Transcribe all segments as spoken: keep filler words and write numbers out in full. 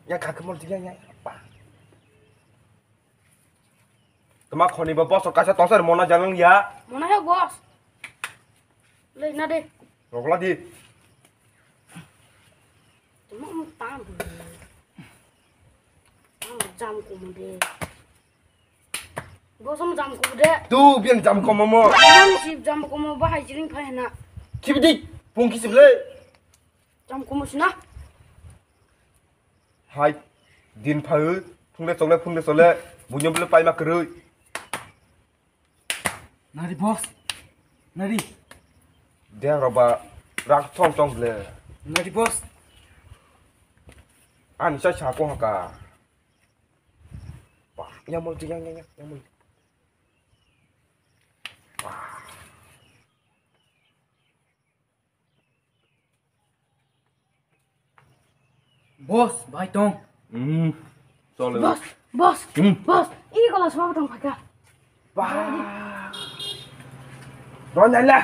Ya kha khe mol ya ya. Tama khoni ba boss kaisa tongsa mona jalang ya. Mona he boss. Le na de. Rogla di. Tama tam. Tam jam ko mo de. Bosom jam ko de. Tu bian jam ko mo mo. Bian si jam ko mo bahai jiring phai na. Kibidi pung kisip le. Jam ko mo sina. Hai, din phai, phungle chole, phungle chole, bunyam bole paima kwrwi. Nari boss, nari. Deng roba, rak chong chong ble. Nari boss. Ani sa sa ko haka. Wah, yang mol yang yang yang mol. Wah. Boss, bai tong. Hmm. Chole. Boss, boss, Hmm. boss. Ini kalau semua tong pakai. Wah. Ron nyala.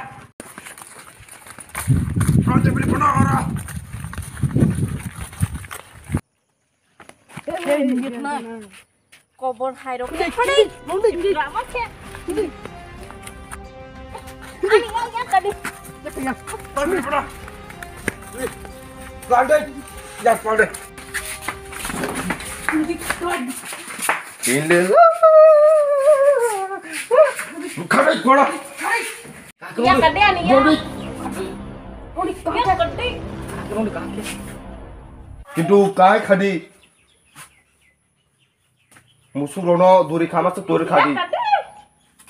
Ron jadi pernah orang. Kobor hai rok. Hei, hei, hei, hei. Drama khe. Ani ya ya tadi. Tadi pernah. Lal deh. Ya, lal deh. Ini. Bukan pernah. Ya, tadi ani ya. Ya, tadi. Kintu kai khadi. Musuk rono duri khama se duri khadi.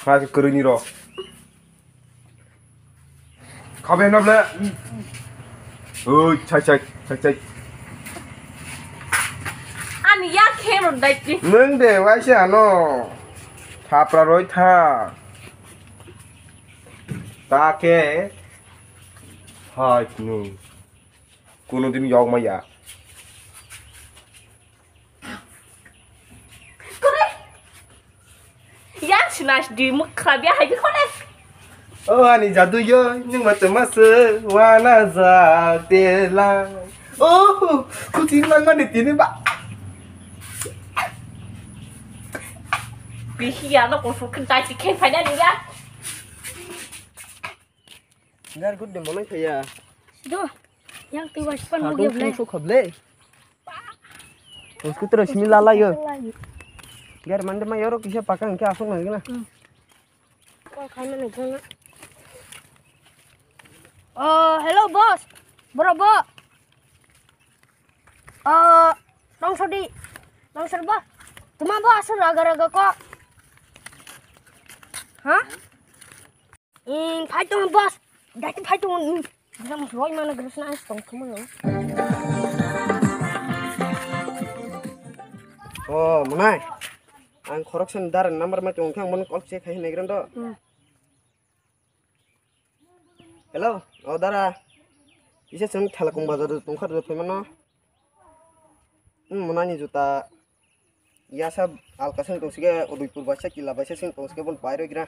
Kha ke kwrwini ro. Khabe na ble. Oi, chai, chai, chai, chai. Ani ya khe ro dai ti. Nwng de waisa ano. Thapra roi tha. Ta khe. Hai nwng. Kuno din yok maya. Yang sinas di mukha biya hai bi khone. Oh, ani jadu yo, ning ma chama se, wana ja tela. Oh, kuching lang mani tini ba. Bihiya no ko su khin tai ti khen phai na ni ya. Gar gud de monai thaya. Do, yang ti wais pan Sadu bugi ble. Tung sok khable. Tung skuter simi lala yo. Gar mande ma yoro kisa pakang kya asong lagi na. Hmm. Kol khai mano jana. Oh, hello boss. Bro bo. Oh, tong sodi. Tong sodi bo. Tuma bo asur raga raga ko. Hah? Hmm, phai tong boss. Dati phai tong. Hmm. Bisa mus roi mana gelas na tong tong mana. Oh, Munai. Ang khoroksa ni dara number mai tong khe ang bono call se khai hinai grando. Hmm. Hello, oh dara. Isa sung thala kung bazar tong khar phai mano. Hmm, Munai ni juta. Yasa alka sung tong sige Udaipur baisa kila baisa sung tong sige bon pai roi gra.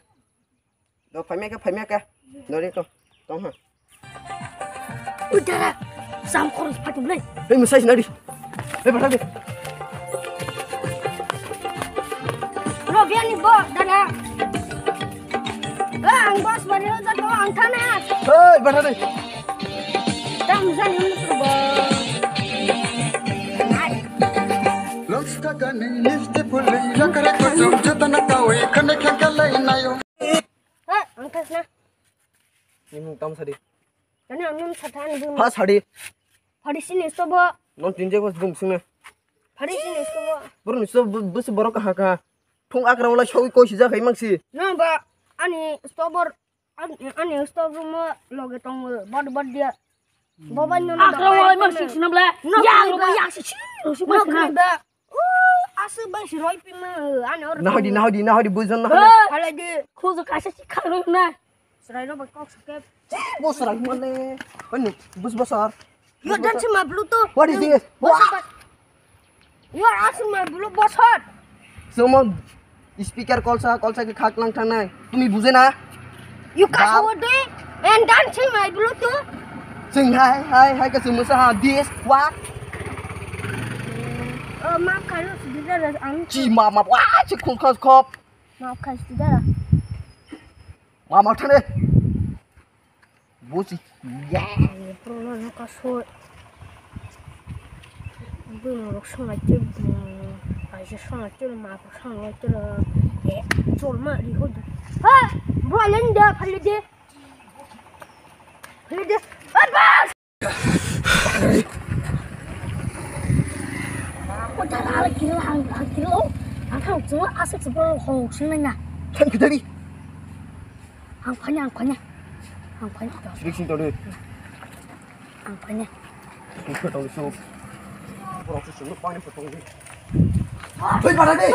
Do phaimya kha, phaimya kha. Nori ko. Tong ha. Ui dara, sam khoros phatum le. Hei musai sinari. Hei bathang de. Lo biani bo dara. Ang bos bari ho jato ang thana. Hei bathang de. Tam jani bo. Lobster kani misti puli lakare ko jom jatana kawe khane khakale nayo. He, ang thasna. Nimung tam sadi. Tani ang nung satha ani bung. Ha sadi. Phadi sini stobo. Non tinje bos bung sini. Phadi sini stobo. Bro ni stobo bus borok ha ka. Thung akra wala shawi koi sija khai mangsi. No ba ani stobor ani stobo mo loge tong bad bad dia. Boba no. Akra wala mangsi sinam le. No, ya no, lo ba ya si si. No ba. Aswk bai se roi pima, ano oro. Nahodi, nahodi, nahodi, bujon nahodi. Halai de. Khujo kaisa si kharoi na. Serai rok bai kok sukep. Bo serai mane. Ani bus bosor. You are dancing my Bluetooth. What is this? Bosor. You are asking my blue bosor. Someone speaker kolsa, kolsa ke khak lang thangnai. Tumi buje na? You kaso doing and dancing my Bluetooth. Sing hai, hai, hai, kaso musa ha, this, what? Oh, maaf khaino sudidara ang. Chi ma ma wa chi khum khas khop. Maaf khai sudidara. Ma ma thane. Busi. Ya. Pro no no ka so. Bu mo rok song ai te. Ai je song ai te ma ko song ai te. E chol ma ri ho. Ha! Bro alen da phale de. Phale de. Bas bas. Ang thang chungo aswk se borok hok swngnai na. Thang kitari. Ang phani, ang phani. Ang phani. Srik sing todi. Ang phani. Srik sing todi so. Borok se sunu pani potong di. Hei, pada di.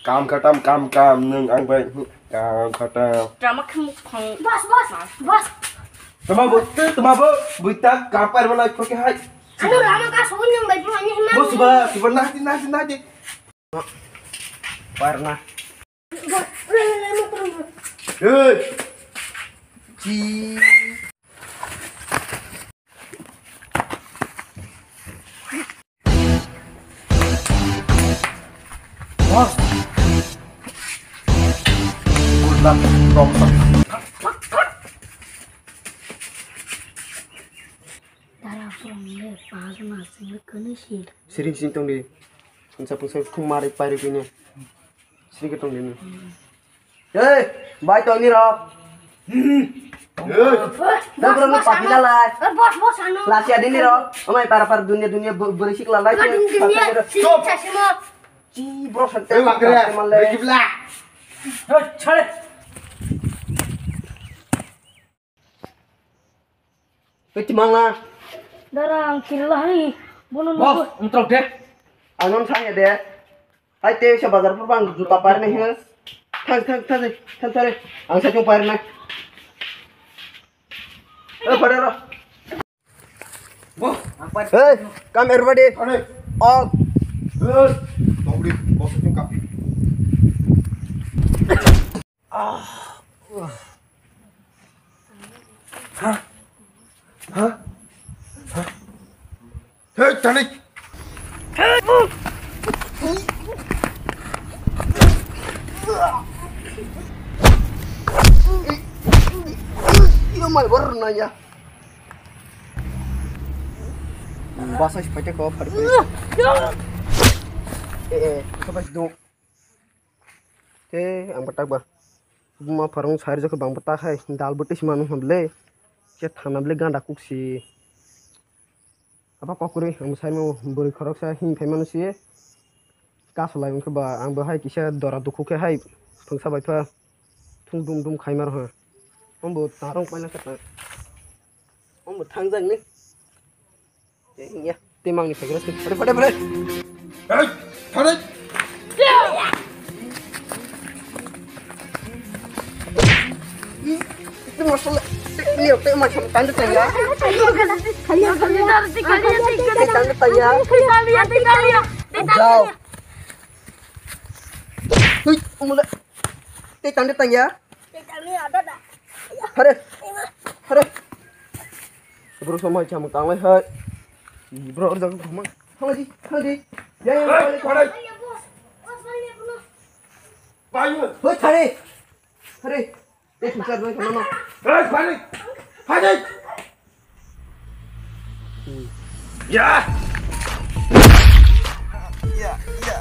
Kam khatam, kam, kam, nwng ang bai, hmm, kam khatam. Drama khe mukhang. Bas, bas, bas. Tama bo, tama bo, buita kapar mana phokhe hai. Ano rama ka soi nwng bai phokhe ani hima. Bo suba, suba nahdi, nahdi, nahdi. Parna. Bas, le, le, le, le, le. Hey. Chi. Siring sing tongdi. Unsa pungsa khung mari pairi kini. Sini ke tong dini. Hei, bai tong ni rok. Hei, dah bro, lu papi lalai. Bos, bos, anu. Lasi adi ni rok. Amai para para dunia dunia ber-, berisik lalai. Dunia, dunia. Stop. Sasimo. Ci bro santai. Hei, makre. Hei, kibla. Hei, chale. Hei, timang na. Dara ang killa hai. Bono. Bos, untrok de. Ang non sanya de. Hai te se bazar pur bang juta parne he. Thang, thang, thang, thang, thang. Ang sa chung parne. Eh, pada ro. Bo, ang par. Hey, come everybody. Ade. All. Hey, tongri, bos chung kapi. Ah. Ha? Ha? Ha? Hey, tani. Ino mai bor na ya. Basa si paite ko phari. Eh, eh, ko bai do. Te ang batak ba. Buma pharung sari jokhe bang batak hai dal bwtwi si manu hwnle. Khe thana bwle ganda kuk si. Abo kokri ang sai mo bwrwi khoroksa him phai manu si. Kasolai wngkhe ba ang bo hai kisa dora dukhu khe hai phungsa bai pha thung dum dum khai mar ha. Ombo tarong paina khe ta. Ombo thangjak ni. Te wngya, te mangni phaikra se. Pare, pare, pare. Hey, pare. Te masala, te ni te ma cham tande tanya. Khaliya, khaliya. Khaliya, khaliya. Te tande tanya. Khaliya, khaliya. Jao. Hui, umula. Te tande tanya. Te tande ada dah. Pare. Pare. Bro, samai chamung tanglai hai. Bro, orjak thamang. Thanglai di, thanglai di. Ya, ya, ya, ya. Hoi, thare. Thare. Eh, thare, thare, thare. Hoi, thare. Thare. Ya. Ya, ya.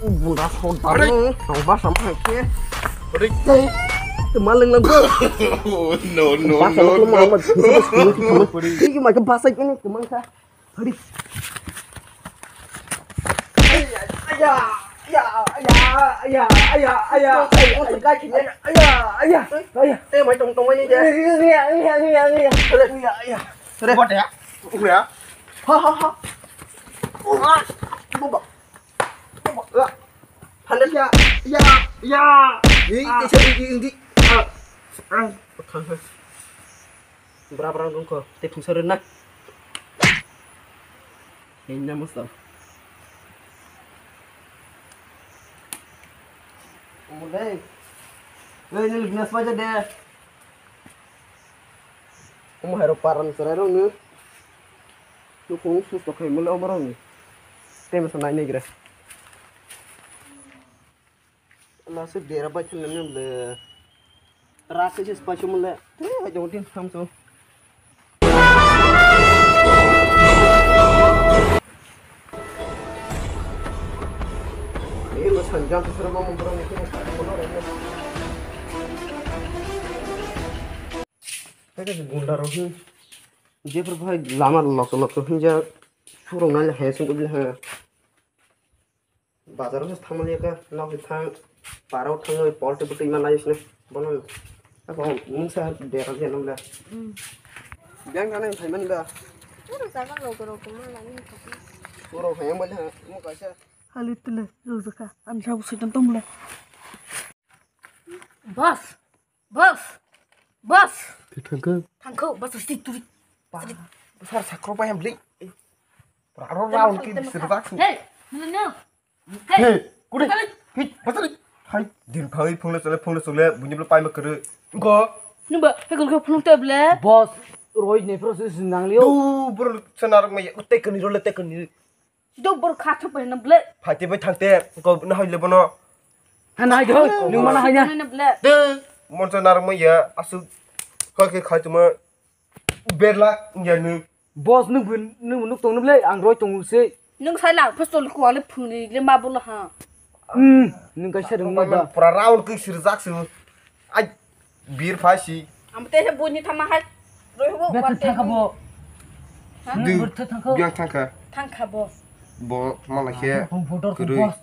Bunda soda. Hore. Ang ba sama ke. Hore. Te malang lang ko. Oh, no, no, no, no. Ini mai ke bahasa ini kemang sa. Hore. Ya, ya, ya, ya, ya, ya. Te mai tong tong ini dia. Ya, ya, ya, ya. Hore. Hore. Hore. Ha, ha, ha. Bumba. Bumba. Hande ya, ya, ya. Ini, ini, ini. Ah. Bra bra dong ko. Te phungsa rena. Ini namus tau. Mulai. Mulai ini lebih nas aja deh. Omo hai rok paran chwrai rok ni. Nukhung susto khai mole omo rok ni. Tei masa nai nai gra. Lasi bera bai thang nem le. Rak se spai sumle. Tei ai dong tin tham so. Ei, mas hanjam tu sura mamung bro ni kini. Tei gunda rok hin. Jephru bai lama lok lok hin ja. Surung nai le hai sung le ha. Bazar o thangmani ka, nok thang, parao thangwi pol twi bwtwi ma nai sini. Bono, ako mungsa bera je nung le. Biyang thani phaimani ba. Oro jaga logo rok ma nai ni thok. Oro phai ang bali ha, mo kaisa. Hali tile, rujaka, ang sabu sujam tong le. Boss, boss, boss. Thangkho. Thangkho, boss, sik turi. Sar sakro pa yang beli. Aro round ki sirdak. Hey, mana no? Hey, kudu. Hey, basari. Hai, din phai phone le chole, phone le chole, bunyi bela pai ma kere. Go. Nungba, he gol ko phone te ble. Boss, roi ne process nang liyo. Du, bro, senar ma ya, utte kani role te kani. Do bor kha thok bai na ble. Phai te bai thang te, ko na hai le bono. Ha na hai do, nung mana hai na. Na ble. De, mon senar ma ya, asu. Ka ke khai tuma. Berla, ya nu. Boss, nung bun, nung nuk tong ble, ang roi tong se. Nung sai lang, pistol ko ale phuni le ma bolo ha. Hmm, nung kai sa dong ma da. Pura round ki sirjak su. Ai, bir phai si. Am te he buni thama hai. Roi ho. Better thangka bo. Ha? Nung better thangka. Biang thangka. Thangka bo. Bo, mana khe. Ang border ko kurui. Boss.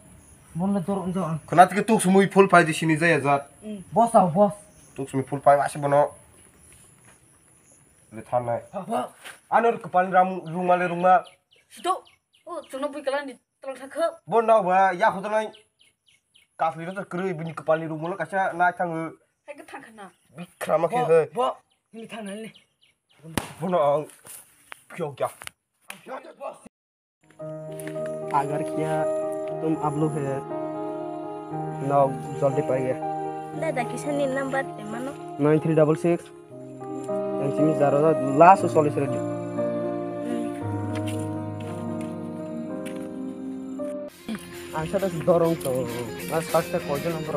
Mon le dor unjo ang. Khona tike tuk sumui full phai di sini jaya jat. Hmm. Boss ao, boss. Tuk sumui full phai, wasi bono. Le thanai. Baba. Ano kwpal ram rungma le rungma. Sito. O, chwngno bui kwlangni twlang thangkho. Bo nao ba ya khodonai. Kasli ro kwrwi bini kwpalni rungma no kaisa nai thango. Hai khe thangkha na. Bikrama khe he. Bo, bo. Hini thangnai le. Bono ang. Phiyok ya. अगर किया तुम आप लोग है ना जल्दी पाएंगे। Dada, kisa ni number te mano? Nine three double six. Ang simi zaro da last solis ready. Ang sa das dorong to. Last first ta koijon number.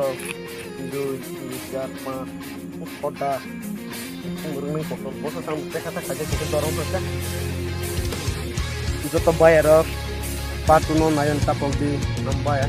Dui, tin, char, panch. Khoda. Murung ni pokok bosa sang teka ta khaja khaja dorong to ta. Joto bayar part two no nayan tapok di. Ang bayar.